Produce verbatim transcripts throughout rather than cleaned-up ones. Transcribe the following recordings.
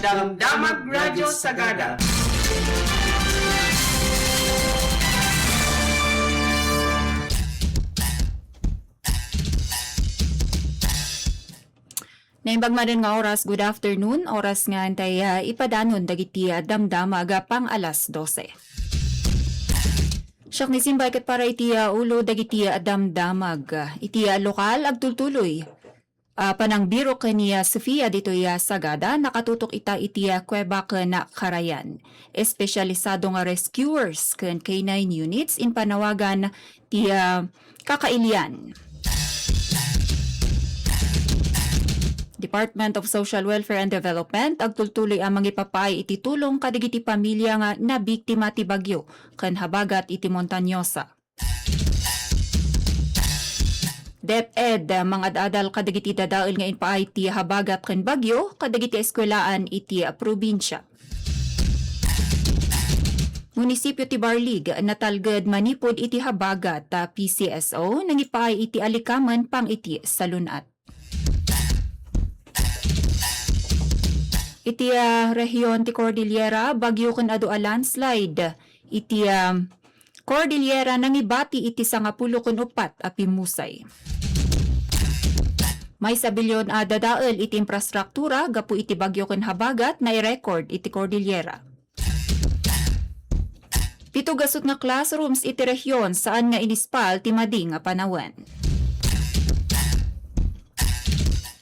Damdamag Radyo Sagada. Naimbag manen nga oras, good afternoon. Oras nga intay, ah, ipadanon dagiti, ah, damdamag, ah, pang alas dose. Siak ni Simbay ket para iti, ah, ulo dagiti, ah, damdamag. Iti, ah, lokal, agtultuloy. Ah, panangbiro ken ni, ah, Sofia ditoy, ah, Sagada, nakatutok ita iti, ah, kuweba ken, ah, karayan. Espesyalisado nga rescuers ken K nine units impanawagan ti, ah, kakailian. Department of Social Welfare and Development agtultuloy a mangipapaay iti tulong kadagiti pamilya nga nabiktima ti bagyo ken habagat iti Montañosa. DepEd, mangad-adal kadagiti dadael nga impaay ti habagat ken bagyo kadagiti eskuelaan iti probinsia. Munisipyo ti Barlig, natalged manipud iti habagat, P C S O, nangipaay iti alikamen pang iti salun-at. Iti, ah, rehiyon ti Cordillera, bagyo ken adu a landslide. Iti, ah, Cordillera nangibati iti sangapulo ken uppat a pimmusay. Maysa bilyon a dadael iti infrastruktura gapu iti bagyo ken habagat nairecord iti Cordillera. Pito gasut nga classrooms iti rehiyon saan nga inispal ti madi nga panawen.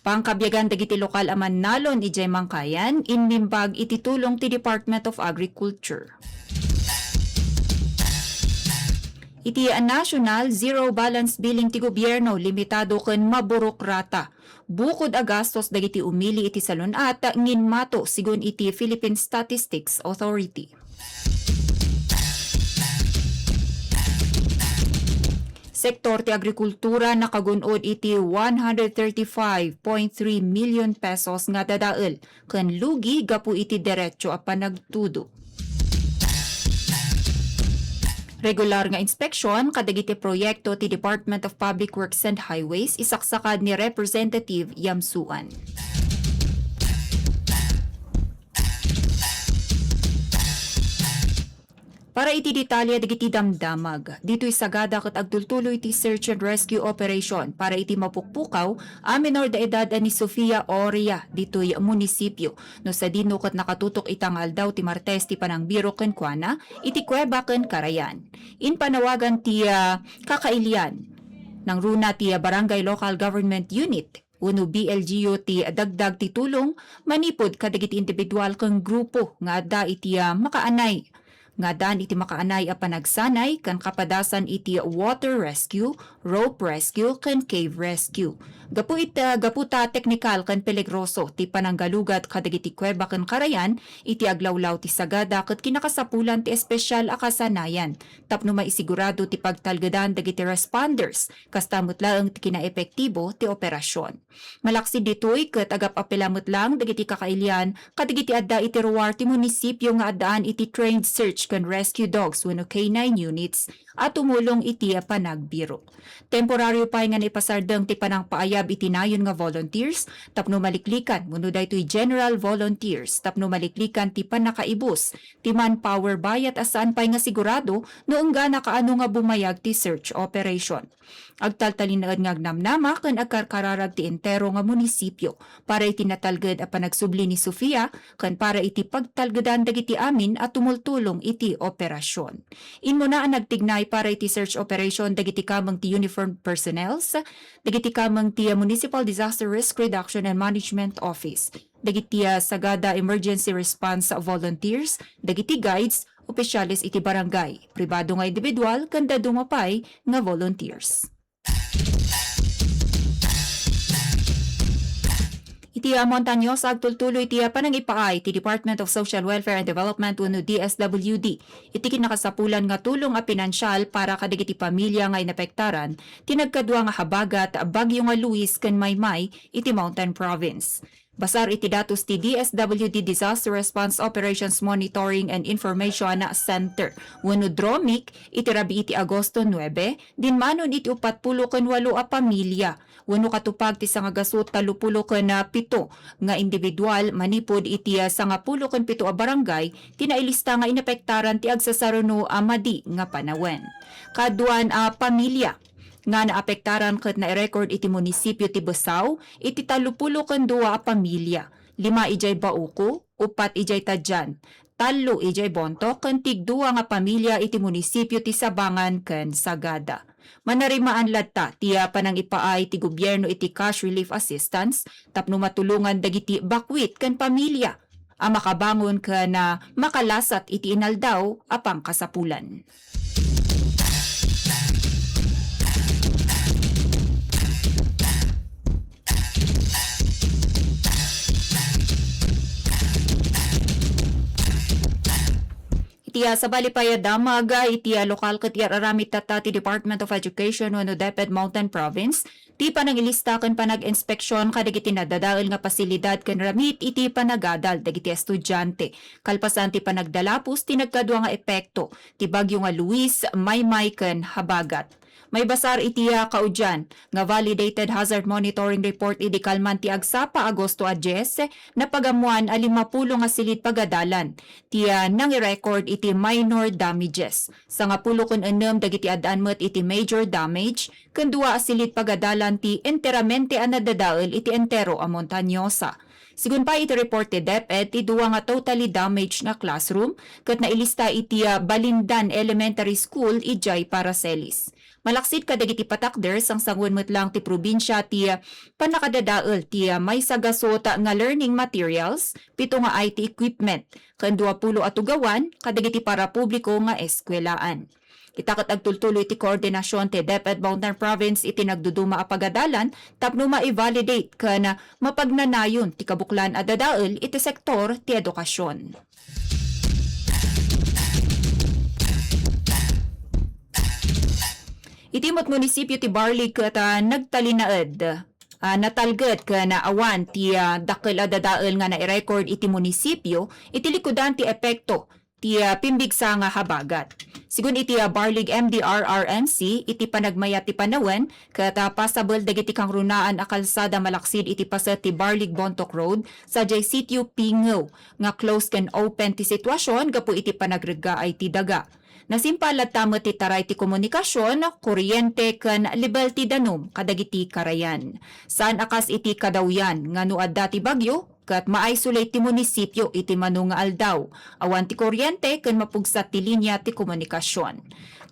Pangkabiagan dagiti lokal a mannalon idiay Mangkayan, immimbag iti tulong ti Department of Agriculture. Iti national zero balance billing ti gobierno, limitado ken maburokrata. Bukod a gastos dagiti umili iti salun-at, ngin mato, sigun iti Philippine Statistics Authority. Sektor ti agrikultura nakagun-od iti one hundred thirty-five point three million pesos nga dadael ken lugi gapu iti derecho a panagtudo. Regular nga inspeksyon kadagiti proyekto ti Department of Public Works and Highways isaksakad ni Representative Yamsuan. Para iti detalye dagiti damdamag, ditoy Sagada ket agtultuloy ti search and rescue operation para iti mapukpukaw a menor de edad a ni Sofia Oria ditoy munisipio. No sadino ket nakatutok ita nga aldaw ti Martes ti panangbiro kenkuana iti kuweba ken karayan. Impanawagan ti, ah, kakailian. Nangruna ti, ah, Barangay Local Government Unit wenno B L G U ti dagdag ti tulong manipud kadagiti individual ken grupo nga adda iti, ah, makaanay, nga addaan iti makaanay a panagsanay ken kapadasan iti water rescue, rope rescue, ken cave rescue. Gapu ita, gapu ta teknikal ken peligroso ti pananggalugat kadagiti kuweba ken karayan iti aglawlaw ti Sagada ket kinakasapulan ti espesyal a kasanayan tapno maisigurado ti pagtalgedan dagiti responders, kasta met laeng ti kinaepektibo ti operasyon. Malaksid ditoy ket agap-apela met lang dagiti kakailian kadagiti adda iti ruar ti munisipio nga addaan iti trained search ken rescue dogs wenno K nine units a tumulong iti panagbiro. Temporario pay nga naipasardeng ti panangpaayab iti nayon nga volunteers tapno maliklikan wenno daytoy general volunteers tapno maliklikan ti pannakaibus ti manpower bayat a saan pay nga sigurado no enggana kaano nga bumayag ti search operation. Agtaltalinaed nga agnamnama ken agkarkararag ti entero nga munisipio para iti natalged a panagsubli ni Sofia ken para iti pagtalgedan dagiti amin a tumultulong iti operasyon. Immuna a nagtignay para iti search operation dagiti kameng ti uniformed personnels, dagiti kameng ti Municipal Disaster Risk Reduction and Management Office, dagiti, ah, Sagada Emergency Response Volunteers, dagiti guides, opisyales iti barangay, pribado nga individual, ken dadduma pay nga volunteers. Iti, ah, Montañosa, agtultuloy ti, ah, panangipaay ti Department of Social Welfare and Development wenno D S W D iti kinakasapulan nga tulong a pinansial para kadagiti pamilya nga inapektaran ti nagkadua nga habagat bagyo nga Luis ken Maymay iti Mountain Province. Basar iti datos ti D S W D Disaster Response Operations Monitoring and Information Center wenno DROMIC, iti rabii ti Agosto nuebe, dinmanon iti uppat pulo ken walo a pamilya wenno katupag ti sangagasut tallo pulo ken pito nga individual manipud iti sangapulo ken pito a barangay ti nailista nga inapektaran ti agsasaruno a madi nga panawen. Kaduan a pamilya nga naapektaran ket nairecord iti munisipio ti Besao iti tallo pulo ken dua a pamilya, lima idiay Bauco, uppat idiay Tadian, tallo idiay Bontoc, ken tigdua nga pamilya iti munisipio ti Sabangan ken Sagada. Manarimaan latta ti, ah, panangipaay ti gobierno iti cash relief assistance tapno matulongan dagiti bakwit ken pamilya a makabangon ken, ah, makalasat iti inaldaw a pangkasapulan. Iti, ah, sabali pay a damag, ah, iti, ah, lokal ket iyar-aramid tatta ti Department of Education wenno DepEd Mountain Province ti panangilista ken panag-inspeksiyon kadagiti nadadael nga pasilidad ken ramid iti panagadal dagiti estudiante, kalpasan ti panagdalapos ti nagkadua nga epekto ti bagyo nga Luis, Maymay ken habagat. Maibasar iti, ah, kaudian nga validated hazard monitoring report idi kalman ti agsapa, Agosto a dies, napagammoan a lima pulo nga silid pagadalan ti, ah, nangirecord iti minor damages. Sangapulo ken ennem dagiti addaan met iti major damage ken dua a silid pagadalan ti enteramente a nadadael iti entero a Montañosa. Sigun pay iti report ti DepEd, ti dua nga totally damaged nga classroom ket nailista iti, ah, Balindan Elementary School idiay Paracelis. Malaksid kadagiti patakder, sangsangoen met lang ti probinsia ti, ah, pannakadadael ti, ah, maysa gasut nga learning materials, pito nga I T equipment, ken dua pulo a tugawan kadagiti parapubliko nga eskuelaan. Ita ket agtultuloy ti koordinasion ti DepEd Mountain Province iti nagduduma a pagadalan tapno ma-validate ken mapagnanayon ti kabuklan a dadael iti sektor ti edukasion. Iti met munisipio ti Barlig ket, ah, nagtalinaed, ah, natalged ken awan ti, ah, dakkel a dadael nga nairecord iti munisipio iti likudan ti epekto ti, ah, pimbigsa nga habagat. Sigun iti, ah, Barlig M D R R M C, iti panagmayat ti panawen, ket, ah, pasabel dagiti kangrunaan a kalsada malaksid iti paset ti Barlig Bontoc Road, sadiay Sitio Pingew, nga close ken open ti situasion gapu iti panagreggaay ti daga. Nasimpal latta met ti taray ti komunikasion, kuryente, ken lebel ti danum kadagiti karayan. Saan a kas iti kadawyan nga no adda ti bagyo, ket ma-isolate ti munisipio iti mano nga aldaw. Awan ti kuryente ken mapugsat ti linia ti komunikasion.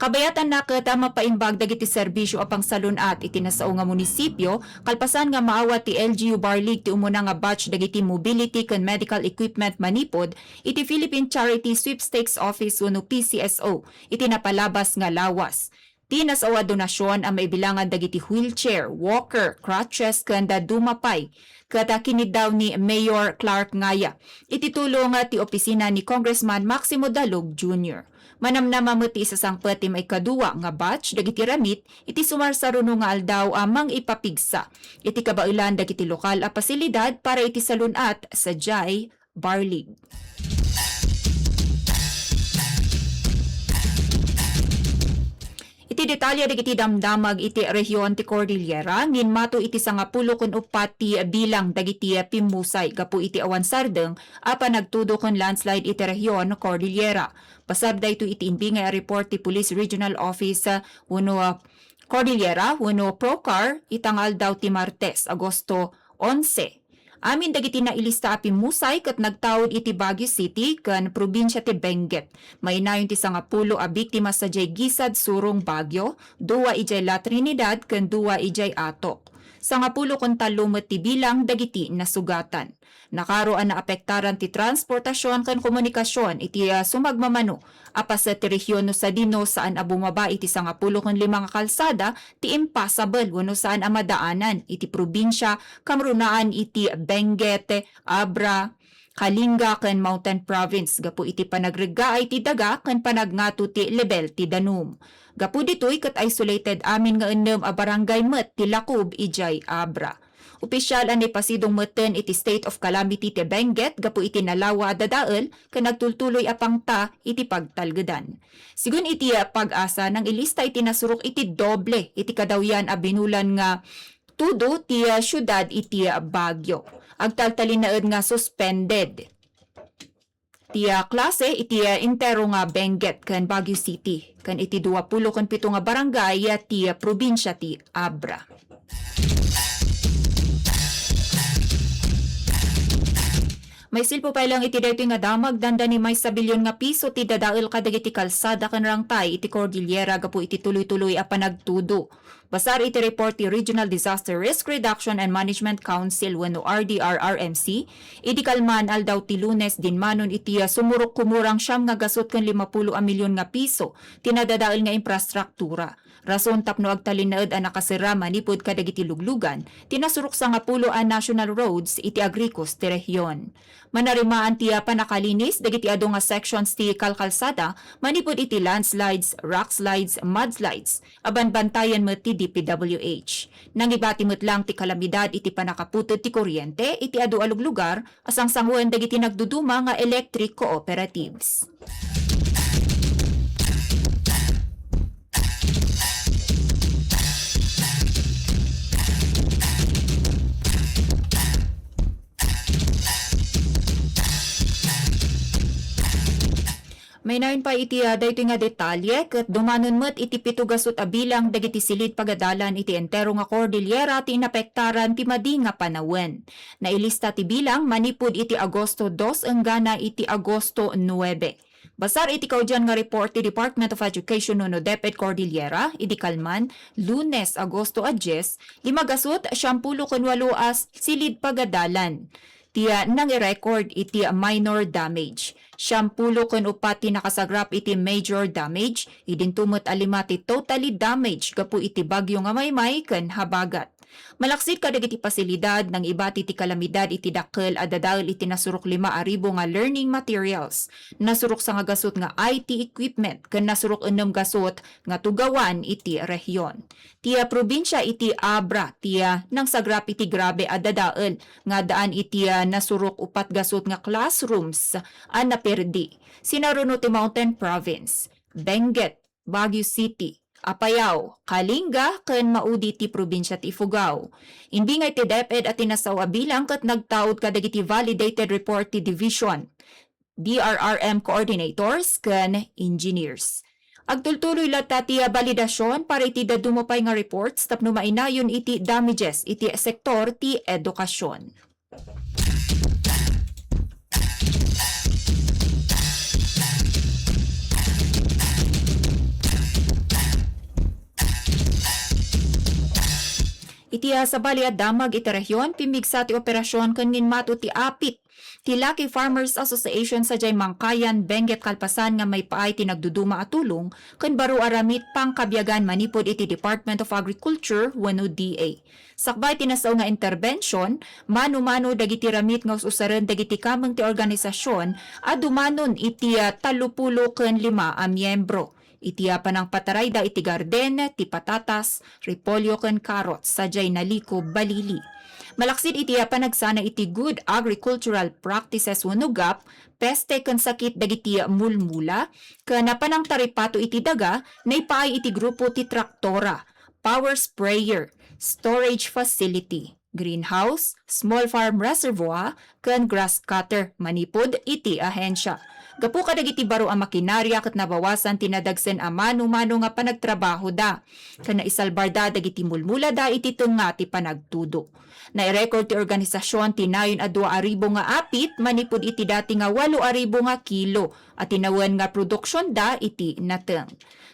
Kabayatanna ket a mapaimbag dagiti serbisio a pangsalun-at iti nasao nga munisipio, kalpasan nga maawat ti L G U Barlig ti umuna nga batch dagiti mobility ken medical equipment manipud iti Philippine Charity Sweepstakes Office wenno P C S O iti napalabas nga lawas. Ti nasao a donasion a maibilangan dagiti wheelchair, walker, crutches, ken dadduma pay ket a kiniddaw ni Mayor Clark Ngaya iti tulong ti opisina ni Congressman Maximo Dalog Junior. Manamnama met ti isasangpet ti maikadua nga batch dagiti ramit iti sumarsaruno nga aldaw a mangipapigsa iti kabaelan dagiti lokal a pasilidad para iti salun-at sadiay Barlig. Iti detalye dagiti damdamag iti rehiyon ti Cordillera, ngin mato iti sangapulo ken uppat ti bilang dagiti pimmusay gapu iti awan sardeng a panagtudo ken landslide iti rehiyon Cordillera. Basar daytoy iti imbingay a report ti Police Regional Office, ah, wenno, ah, Cordillera wenno PROCAR ita nga aldaw ti Martes, Agosto onse. Amin dagiti nailista a pimmusay ket nagtaud iti Baguio City ken probinsia ti Benguet. Mainayon ti sangapulo a biktima sadiay Guisad, Surong, Baguio, dua idiay La Trinidad ken dua idiay Atok. Sangapulo ken tallo met ti bilang dagiti nasugatan. Nakaro a naapektaran ti transportasion ken komunikasion iti, ah, sumagmamano a paset ti rehiyon no sadino saan a bumaba iti sangapulo ken lima nga kalsada ti impassable wenno saan a madaanan iti probinsia, kangrunaan iti Benguet, Abra, Kalinga ken Mountain Province gapu iti panagreggaay ti daga ken panagngato ti lebel ti danum. Gapu ditoy ket isolated amin nga ennem a barangay met ti lakob idiay Abra. Opisyal a naipasidong metten iti state of calamity ti Benguet gapu iti nalawa a dadael ken agtultuloy a pangta iti pagtalgedan. Sigun iti PAGASA, nangilista iti nasurok iti doble iti kadawyan a binulan nga tudo ti, ah, siudad iti, ah, Baguio. Agtaltalinaed nga suspended ti, ah, klase iti, ah, entero nga Benguet ken Baguio City, ken iti dua pulo ken pito nga barangay, ah, ti, ah, probinsia ti Abra. Maisilpo pay lang iti daytoy nga damag, dandani maysa bilyon nga piso ti dadael kadagiti kalsada ken rangtay iti Cordillera gapu iti tuloy-tuloy a panagtudo. Basar iti report ti Regional Disaster Risk Reduction and Management Council wenno R D R R M C, idi kalman aldaw ti Lunes dinmanon iti sumurok-kumurang siam nga gasut ken lima pulo a milyon nga piso ti nadadael nga infrastruktura. Rason tapno agtalinaed a nakaserra manipud kadagiti luglugan ti nasurok sangapulo a national roads iti agrikos ti rehion. Manarimaan ti pannakalinis dagiti adu nga sections ti kalkalsada manipud iti landslides, rock slides, mudslides, a banbantayan met ti D P W H. Nangibati met lang ti kalamidad iti pannakaputed ti kuryente iti adu a luglugar a sangsangoen dagiti nagduduma nga electric cooperatives. Mainayon pay iti, ah, daytoy nga detalye, ket dumanon met iti pito gasut a bilang dagiti silid pagadalan iti entero nga Cordillera ti inapektaran ti madi nga panawen. Nailista ti bilang manipud iti Agosto dos enggana iti Agosto nuebe. Basar iti kaudian nga report ti Department of Education wenno DepEd Cordillera, idi kalman, Lunes, Agosto a dies, lima gasut siampulo ken walo a silid pagadalan ti, ah, nangirecord iti minor damage. Siampulo ken upat ti nakasagrap iti major damage, idinto met a lima ti totally damage gapu iti bagyo nga maymay ken habagat. Malaksid kadagiti pasilidad, nangibati ti kalamidad iti dakkel a dadael iti nasurok lima a ribu nga learning materials, nasurok sangagasut nga I T equipment, ken nasurok ennem gasut nga tugawan iti rehion. Ti, ah, probinsia iti Abra ti, ah, nangsagrap iti grabe a dadael nga addaan iti, ah, nasurok upat gasut nga classrooms a naperdi. Sinaruno ti Mountain Province, Benguet, Baguio City, Apayao, Kalinga, ken maudi ti probinsia ti Ifugao. Imbingay ti DepEd a ti nasao a bilang ket nagtaud kadagiti validated report ti division, D R R M coordinators, ken engineers. Agtultuloy latta ti balidasion para iti dadduma pay nga reports tapno mainayon iti damages iti sektor ti edukasion. Iti, ah, sabali a damag iti rehion, pimmigsa ti operasion ken ninmato ti apit ti Lucky Farmers Association sadiay Mangkayan, Benguet Kalpasan nga maipaay ti nagduduma a tulong ken baro a ramit pangkabiagan manipud iti Department of Agriculture wenno D A. Sakbay ti nasao nga interbention, mano-mano dagiti ramit nga us-usaren dagiti kameng ti organisasion a dumanon iti, ah, tallopulo ken lima a miembro. Iti, ah, panangpatarayda iti garden, ti patatas, repolyo ken carrots, sadiay Nalico, Balili. Malaksid iti, ah, panagsana iti Good Agricultural Practices wenno gap, peste ken sakit dagiti mulmula, ken, ah, panangtaripato iti daga, naipaay iti grupo ti traktora, power sprayer, storage facility, greenhouse, small farm reservoir, ken grass cutter manipud iti ahensia. Gapu kadagiti baro a makinarya ket nabawasan ti nadagsen a mano-mano nga panagtrabahoda, ken naisalbarda dagiti mulmulada iti tengnga ti panagtudo. Nairecord ti organisasion ti nayon a dua a ribu nga apit manipud iti dati nga walo a ribu nga kilo a tinawen nga produksionda iti nateng.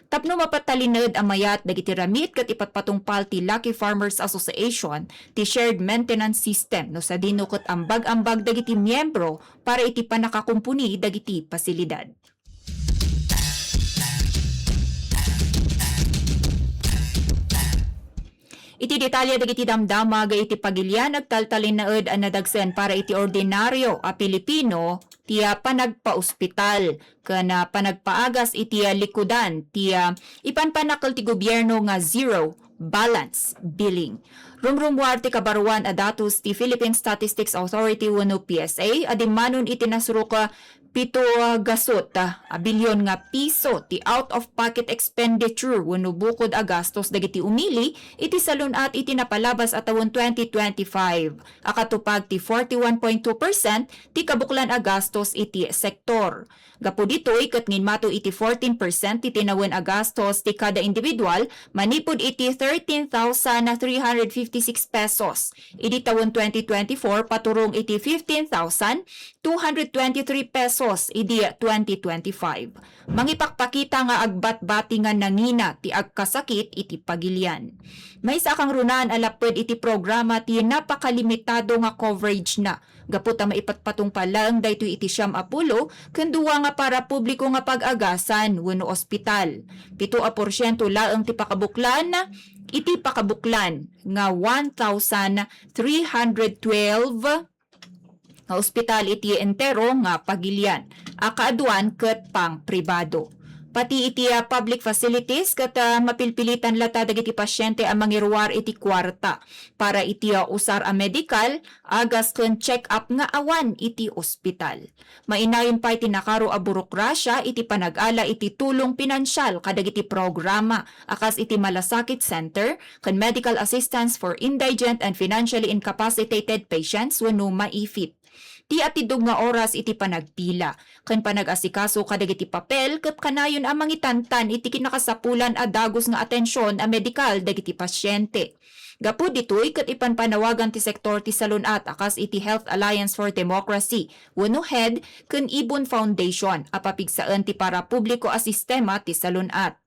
Tapno mapatalinaed a mayat dagiti ramit ket ipatpatungpal ti Lucky Farmers Association ti shared maintenance system no sadino ket ambag-ambag dagiti miyembro para iti pannakakumpuni dagiti pasilidad. Iti detalye dagiti damdamag iti pagilian, agtaltalinaed a nadagsen para iti ordinario a Pilipino ti, ah, panagpaospital ken, ah, panagpaagas iti, ah, likudan ti, ah, ipanpannakkel ti gobierno nga zero balance billing. Rumrumuar ti kabaruan a datos ti Philippine Statistics Authority wenno P S A a dimmanon iti nasurok a pito a gasut a bilyon nga piso ti out-of-pocket expenditure wenno bukod a gastos dagiti umili iti salun-at iti napalabas a tawen twenty twenty-five a katupag ti forty-one point two percent ti kabuklan a gastos iti sektor. Gapu ditoy ket nginmato iti fourteen percent ti tinawen a gastos ti kada individual manipud iti thirteen thousand three hundred fifty-six pesos idi tawen twenty twenty-four paturong iti fifteen thousand two hundred twenty-three pesos idi twenty twenty-five. Mangipakpakita nga agbatbati nga nangina ti agkasakit iti pagilian. Maysa a kangrunaan a lapped iti programa ti napakalimitado nga coverage na gapu ta maipatpatungpal laeng daytoy iti siam a pulo ken dua nga parapubliko nga pag-agasan wenno ospital. Pito a porsiento laeng ti pakabuklan iti pakabuklan nga one thousand three hundred twelve nga ospital iti entero nga pagilian a kaaduan ket pangpribado. Pati iti, ah, public facilities ket, ah, mapilpilitan latta dagiti pasiente a mangiruar iti kuarta para iti, ah, usar a medikal, agas ken check-up nga awan iti ospital. Mainayon pay ti nakaro a burokrasia iti panag-ala iti tulong pinansial kadagiti programa a kas iti Malasakit Center ken Medical Assistance for Indigent and Financially Incapacitated Patients wenno maifip. Ti atiddog nga oras iti panagpila ken panag-asikaso kadagiti papel ket kanayon a mangitantan iti kinakasapulan a dagus nga atension a medikal dagiti pasiente. Gapu ditoy ket ipanpanawagan ti sektor ti salun-at a kas iti Health Alliance for Democracy wenno HED ken Ibon Foundation a papigsaen ti parapubliko a sistema ti salun-at.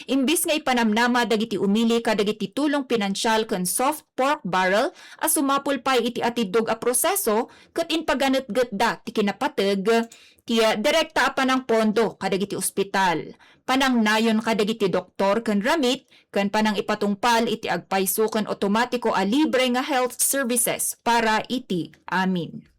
Imbes nga ipanamnama dagiti umili kadagiti tulong pinansial ken soft pork barrel a sumapul pay iti atiddog a proseso ket impaganetgetda ti kinapateg ti, ah, direkta a panangpondo kadagiti ospital, panangnayon kadagiti doktor ken ramit, ken panangipatungpal iti agpayso ken otomatiko a libre nga health services para iti amin.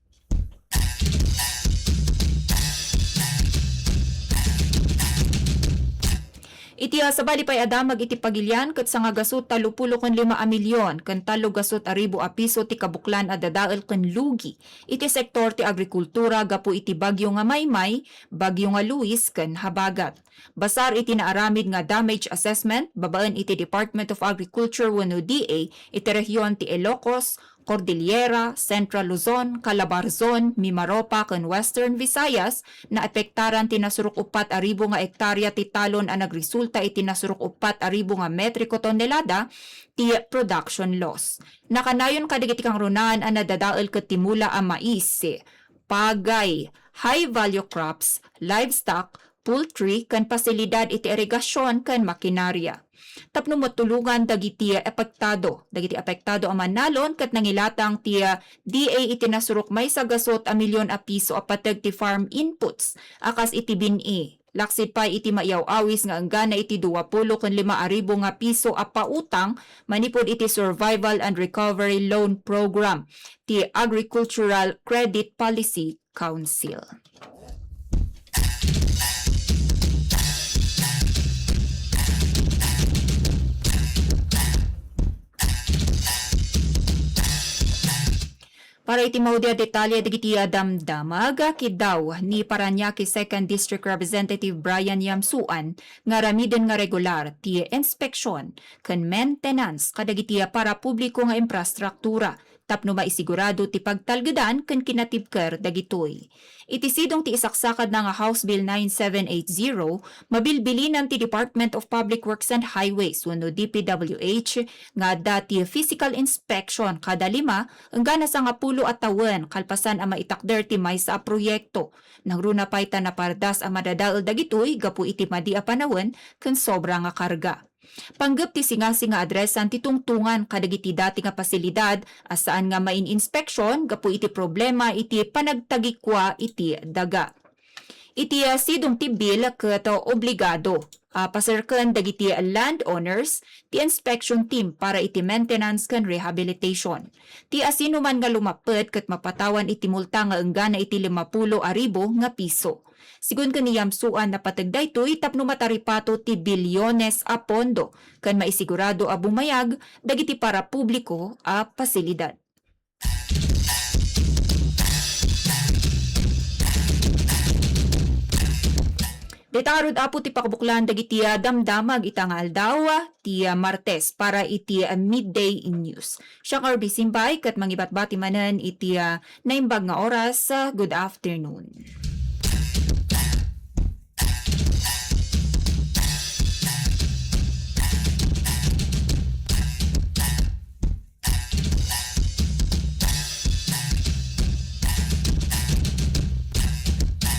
Iti, ah, sabali pay a damag iti pagilian ket sangagasut tallopulo ken lima a milyon ken tallo gasut a ribu a piso ti kabuklan a dadael ken lugi iti sektor ti agrikultura gapu iti bagyo nga Maymay, bagyo nga Luis ken habagat. Basar iti naaramid nga damage assessment babaen iti Department of Agriculture wenno D A iti rehiyon ti Ilocos, Cordillera, Central Luzon, Calabarzon, Mimaropa, ken Western Visayas, naapektaran ti nasurok uppat a ribu nga ektarya ti talon a nagresulta iti nasurok uppat a ribu nga metriko tonelada ti production loss. Nakanayon kadagiti kangrunaan a nadadael ket ti mula a mais, pagay, high value crops, livestock, poultry, ken pasilidad iti irigasion ken makinarya. Tapno matulongan dagiti apektado, dagiti apektado a mannalon ket nangilatang ti, ah, D A iti nasurok maysa gasut a milyon a piso a pateg ti farm inputs a kas iti bin-i. Laksid pay iti maiaw-awis nga enggana iti duapulo ken lima a ribu nga piso a pautang manipud iti Survival and Recovery Loan Program ti Agricultural Credit Policy Council. Para iti maudi a detalye dagiti a damdamag, kiddaw ni Parañaque Second District Representative Brian Yamsuan nga aramiden nga regular ti inspeksion ken maintenance kadagiti parapubliko nga infrastruktura tapno maisigurado ti pagtalgedan ken kinatibker dagitoy. Iti sidong ti isaksakadna nga House Bill nine seven eight zero, mabilbilinan ti Department of Public Works and Highways wenno D P W H nga adda ti physical inspection kada lima enggana sangapulo a tawen kalpasan a maitakder ti maysa a proyekto. Nangruna pay ta napardas a madadael dagitoy gapu iti madi a panawen ken sobra nga karga. Panggep ti singasinga adresan ti tungtungan kadagiti dati nga pasilidad a saan nga main-inspeksion gapu iti problema iti panagtagikua iti daga. Iti, ah, sidong ti bill ket obligado ah, paserken dagiti landowners ti inspection team para iti maintenance ken rehabilitation. Ti asinoman nga lumappet ket mapatawan iti multa nga enggana iti lima pulo a ribu nga piso. Sigun ken ni Yamsuan, napateg daytoy tapno mataripato ti bilyones a pondo ken maisigurado a bumayag dagiti parapubliko a pasilidad. Dayta ngarud, Apo, ti pakabuklan dagiti, ah, damdamag ita nga aldaw, ah, ti, ah, Martes para iti, ah, midday news. Siak, R B Simbay, ket mangibatbati manen iti, ah, naimbag nga oras. Ah, good afternoon.